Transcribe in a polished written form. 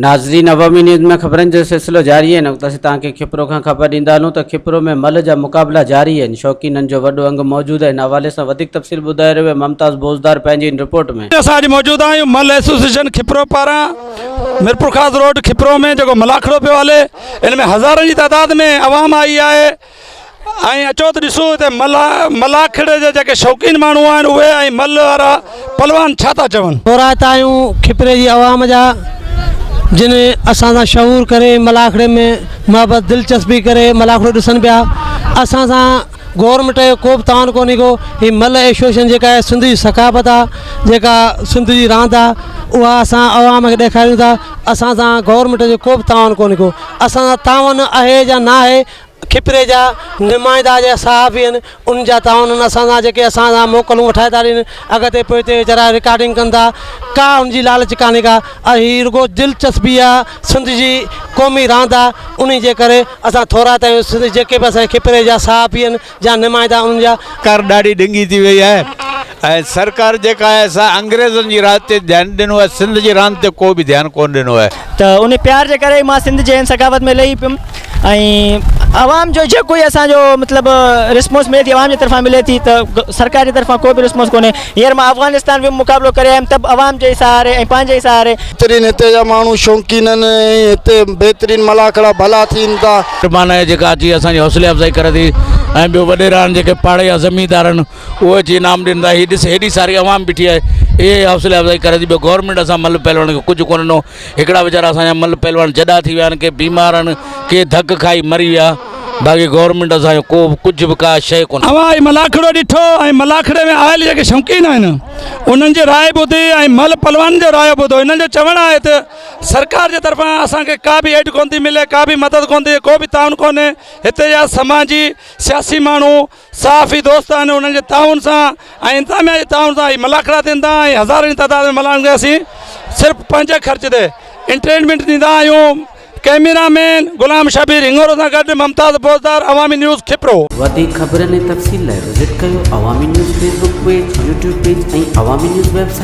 ناظرين عوامي نيوز ۾ خبرن جو سلسلو جاري آهي هن وقت اسين توهان کي کپرو کان خبر ڏيندا هلون ته کپرو ۾ ملهه جا مقابلا جاري آهن شوقينن جو وڏو انگ موجود آهي ان حوالي سان وڌيڪ تفصيل ٻڌائي رهيو آهي ممتاز بوزدار پنهنجي هن رپورٽ ۾. اسان اڄ موجود آهيون ملهه ايسوسيئيشن کپرو پاران ميرپورخاص روڊ کپرو ۾ جيڪو ملاکڙو پيو هلي ان ۾ هزارن جي تعداد ۾ عوام آئي آهي ۽ اچو ته ڏسون هتي ملاکڙي جا جيڪي شوقين ماڻهو آهن اهي ۽ ملهه وارا پهلوان ڇا ٿا چون. ٿورائتا آهيون کپري جي عوام جا جن اسان سان شعور ڪري ملاکڙي ۾ محبت دلچسپي ڪري ملاکڙو ڏسن پيا اسان سان گورنمينٽ جو ڪو به تعاون ڪونهي ڪو هي ملهه ايسوسيئيشن جيڪا آهي سنڌ جي ثقافت آهي جيڪا سنڌ جي راند آهي اها اسان عوام کي ڏيکاريون ٿا اسان سان گورنمينٽ جو ڪو به تعاون ڪونهي ڪو اسان سان تعاون آهي يا نه آهي کپري جا نمائندا جا صحافي آهن انهن جا تعاون آهن اسان سان جيڪي اسان سان موڪلون وٺائي ٿا ڏين اڳتي پوئتي ويچارا رڪارڊنگ ڪن ٿا ڪا ان جي لالچ ڪانهي ڪا هي رڳو دلچسپي آهي سنڌ جي قومي راند آهي انهي جي ڪري اسان ٿورائتا آهيون سنڌ جيڪي به اسان جي کپري جا صحافي آهن جا نمائندا انهن جا. سرڪار ڏاڍي ڏنگي ٿي وئي آهي ۽ سرڪار جيڪا آهي سا انگريزن جي راڄ تي ڌيان ڏنو آهي سنڌ جي راند تي ڪو به ڌيان ڪونه ڏنو آهي. ته ان پيار جي ڪري ئي مان سنڌ جي هن ثقافت ۾ لهي پيم ۽ عوام جو جيڪو ئي اسان جو مطلب رسپانس ملي ٿي عوام جي طرفان ملي ٿي ته سرڪار جي طرفان ڪو به رسپانس ڪونهي هينئر مان افغانستان ويم مقابلو ڪري آيم ته به عوام جي ئي سهاري ۽ پنهنجي ئي سهاري. بهترين هتي جا ماڻهو شوقين آهن ۽ هتي بهترين ملاکڙا ڀلا ٿين ٿا. مهربان آهي جيڪا اچي اسان جي حوصلي افزائي ڪري ٿي ۽ ٻيو وڏيرا آهن جيڪي پاڙي جا زميندار آهن اهي اچي انعام ڏين ٿا هي ڏس هيڏي ساري عوام بيٺي آهي اهي حوصلي افزائي ڪري ٿي ٻيو گورنمينٽ اسان مل پهلوانن کي ڪجهه ڪونه ڏنو هڪڙا ويچارا اسان جا مل پهلوان جڏا ٿي ويا آهن ڪي بيمار آهن ڪي ڌڪ کائي مري ويا باقي گورنمينٽ اسان جو ڪو ڪجهه به ڪا شيء ڪونه. اوهان هي ملاکڙو ڏٺو ۽ ملاکڙي ۾ آيل جيڪي شوقين آهن انهن جي راء ٻڌي ۽ مل پهلوانن جو رايو ٻڌو انهن جو چوڻ آهي ته سرڪار جي طرفان اسان کي ڪا به ايڊ ڪونه ٿي ملي ڪا به مدد ڪونه ٿي ڪو به تعاون ڪونهي هتي جا سماجي سياسي ماڻهو صحافي دوست آهن انهن جي تعاون سان ۽ انتظاميا جي تعاون سان هي ملاکڙا ٿين ٿا ۽ هزارن جي تعداد ۾ ملاحن کي اسين صرف پنهنجي خرچ تي انٽرٽينمينٽ ڏيندا آهيون ڪئميرا مين غلام شبير هنڱورو سان گڏ ممتاز بوزدار عوامي نيوز کپرو. وڌيڪ خبرن ۽ تفصيل لاء وزٽ ڪيو Awami news Facebook page, YouTube page ۽ Awami news website.